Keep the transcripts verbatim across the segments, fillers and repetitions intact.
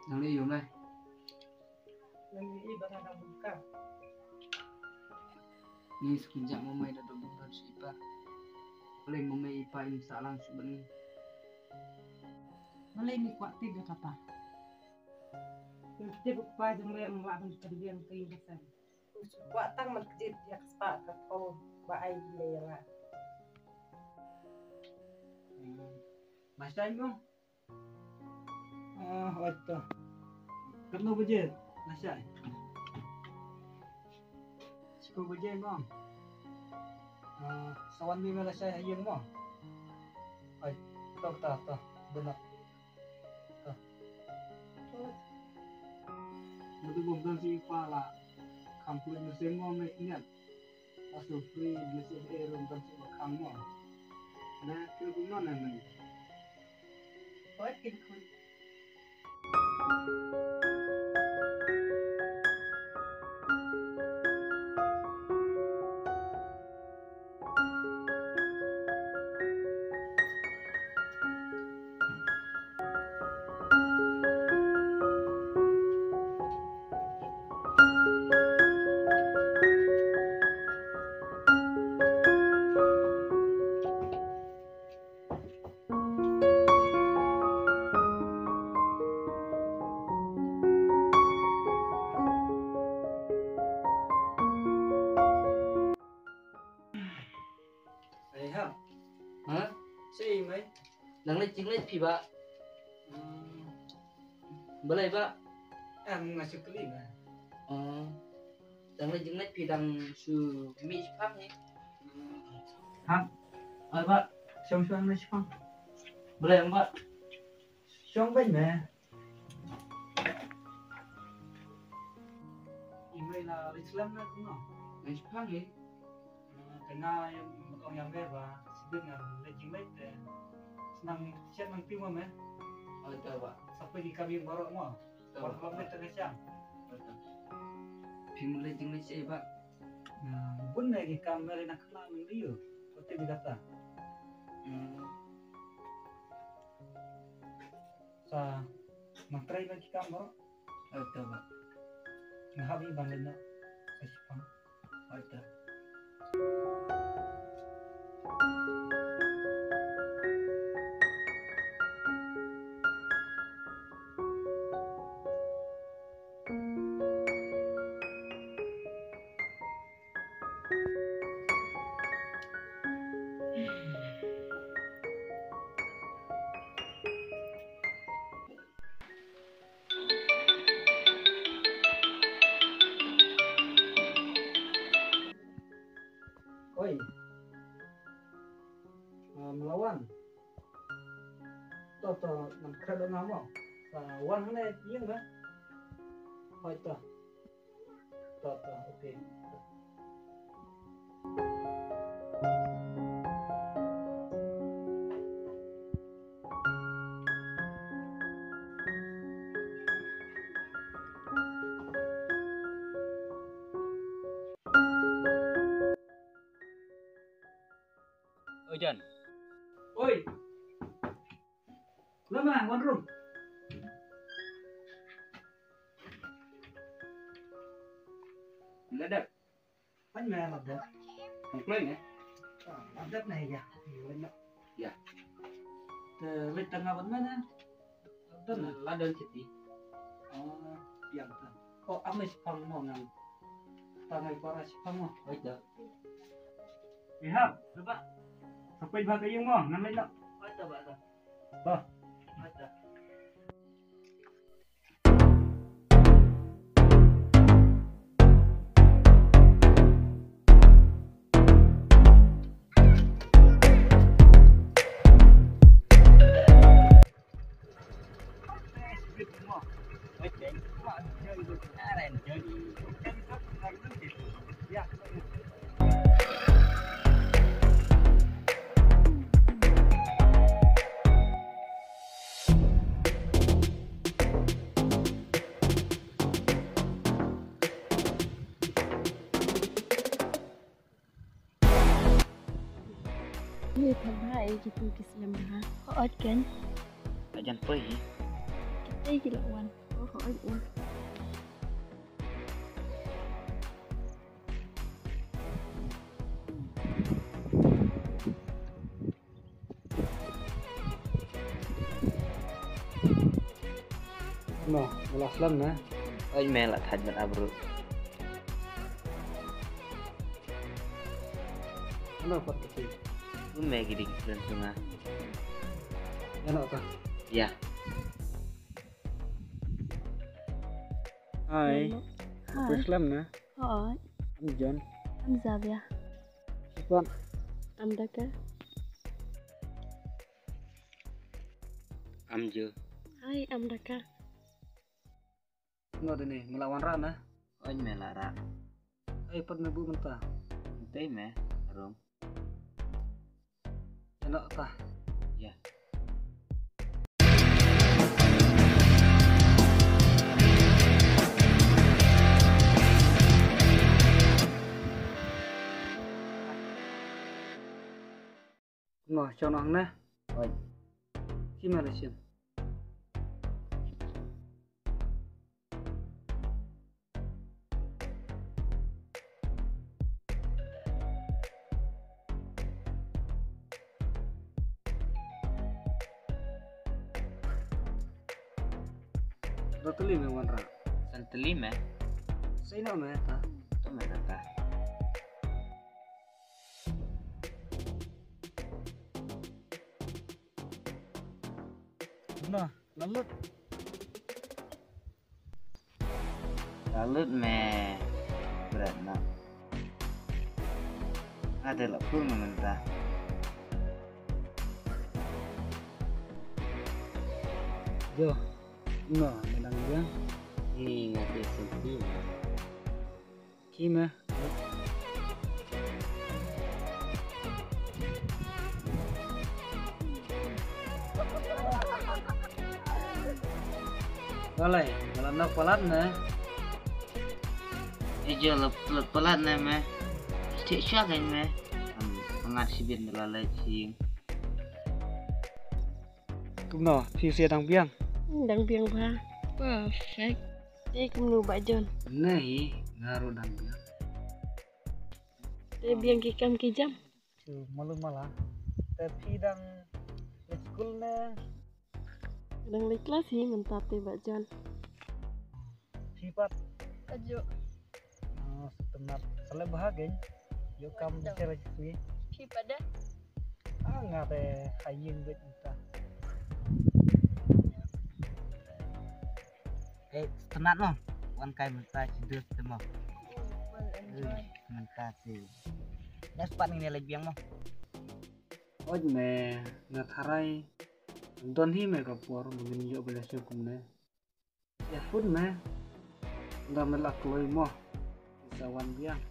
Nang leh ïa u mei. Nang ïa i ba nga dang bun ka. Ngi sngewjah ma mei da dum bun shi pa. Lei ma mei i pa im sa lang shu bani. Balei ngi kwah tip ïa kata? Ngi tip u pa jong lei um lah ban pynbiang ka ïing ka sem. U shu kwah tang ban kjit ïa ka spah ka phew ba ai ïa nga. Hmm. Mashai mo? Ah, oi to. Katno baje? Lashai. Shiphew baje mo. Ah, sa wan mih me lashai ha ïing mo. Oi, to, to, to. Bun noh. To. Matu bun don si pa la. Kham pun mesen mo me ingat. Asu free message eh rum kan suk khang mo. Na kil kum non na nang. Oi, kil kum. Ei, Hap. Ha? Sei, mei. Dang leit jingleit phi, Bah? Hmm. Balei, Bah? Em, nga shu kylli, mei. Oh. Dang leit jingleit phi dang shu mih shiphang, eh? Hap. Ai, Bah. Shong shu mih shiphang. Balei, Bah? Shong beit, mei. I mei la leit slem na kumno? Leit shiphang, eh? Te nga ïa, ong ïa me ba shibit nga leit jingleit te. Shu nang shet nang phi mo me. Oh, to, Bah. Sa peit ïa ki kam ïing baroh mo. To, Bah. Baroh lem te nga sha. To, to. Phi leit jingleit shaei, Bah? Nga bun me ki kam me leit na khlem nang lei ïoh. Ko te bi kata. Hmm. Sa nang trei me ki kam baroh. Oi to, Bah. Nga hap ïa ban leit noh ka shiphang. Oi to. Oi. Em, la wan. To, to, nang khreh da nga mo. Sa wan hangne ïing ba. Hoi to. To, to, okay. Oi, Jan. Oi. Lama, wan rum. Ladap. Pan me ladap. Ngkloi ne? Ah, ladap ne ya. Ya. Te leit tang ban mana? Don la don siti. Oh, biang ta. Oh, am shiphang mo ngan. Tang ai para shiphang mo. Oi da. Ihap, coba. Sampai ba ka ïing mo, ngan leit noh. Oi da, ba da. Ba. Oi da. Ye, thaba ei kitu ki slem bha. Hooid ken. Ka jan poi hi. Kita ki la wan. Oh, oi, oi. No, la slem na. Oi, me la thaj ban abru. Ano pat kati? Ume gidi kilen sunga. Ya no ka? Ya. Hai. Hai. Apa slem na? Hai. Am John. Am Zavia. Sipan. Am Daka. Am Jo. Hai, am Daka. Ngo dini, mela wan ra na. Oi, mela ra. Ai, pat me bu mynta. Mynta me, rom. Eno ta. Ya. No, chon ang ne. Oi. Ki ma le shin. Roteli me wan ra. Santeli me. Sai na me ta. To me ta. Na, lalut. Lalut me. Bret na. Ada la pun me mynta. Jo, no, me dang biang. Ni ngati senti. Ki me. Walai, wala nok palat na. Ejo lep palat na me. Cek syak kan me. Pengat sibit lalai sing. Kumno, phi phi dang biang? Dang biang ba. Perfect. Te kumno ba John? Nei, nga ruh dang biang. Te biang ki kam ki jam. Chu malu mala. Te phi dang leit skul ne? Dang leit klas hi mynta te ba John. Phi pat? Ajo. Oh, setenat. Sale bah gen. Yo kam sale sui. Phi pat da? Ah, nga te haying bet uta. Eh, setenat mo. Wan kai mynta cidus te mo. Well, enjoy. Mynta si. Next part ni lagi biang mo. Oj me, nga tharai. Don hi me ka por, mungkin yo bela shu kumne. Ya food me. Nga me la kloi mo. Sa wan biang.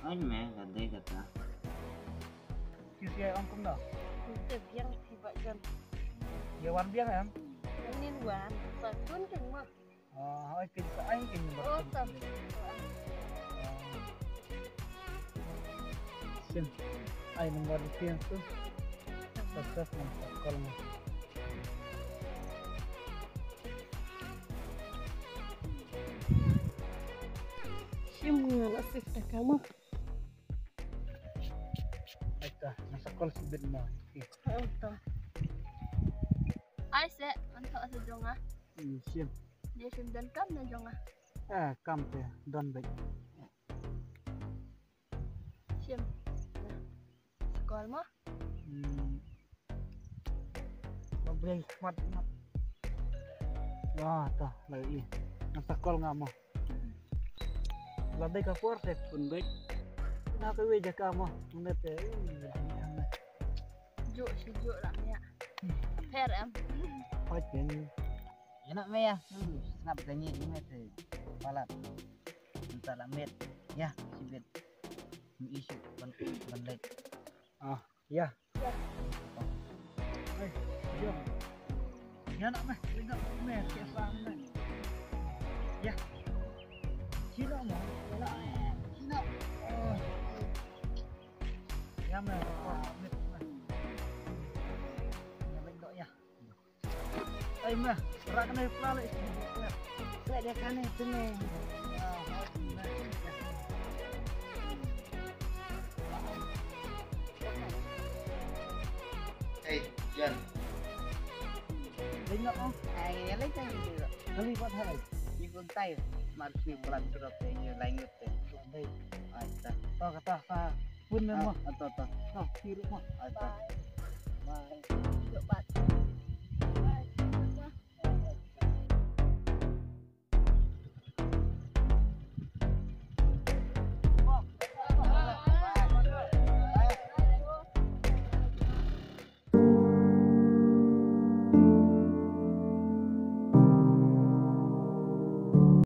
Oj me, ka dei kata. Ki si ai ong kumno? Te biang si ba jan. Ya wan biang em? Nin wan, sa kun ken mo. Ah, ai kin sa ai kin number. Oh, tam. Sim. Ai number di kin tu. Success number call mo. Sim nga la sif ta kama. Ai ta, masa call sibit mo. Ai ta. Ai se, man tho se jong ah. Hmm, sim. Dia sim don kam na jong ah. Ah, kam te don bek. Sim. Call mo. Hmm. Ba brei mat mat. Wah, ta lai i. Nang ta call nga mo. La dei ka por te pun bek. Na ka wei jaka mo. Nang te. Ju si ju la mia. Pher em. Hoi pen. Ena me ya. Snap ka ni me te. Palat. Nta la met. Ya, sibit. Mi isu ban ban lek. Ah, ya. Hai, ya. Ya nak meh, lingap meh, ke sang meh. Ya. Sino mo, wala. Sino. Oh. Ya meh, meh, meh. Ya, lingap ya. Ai ma, rak ne pla le. Pla dia kane sini. Hey, Jan. Ding no. Ai, ya le kan. Kali pat hai. Ni pun tai. Mar ni pelan sudah pe ni langit pe. Dei. Ai ta. To kata ha. Pun mem mo. Ah, to to. To kiru mo. Ai ta. Bye.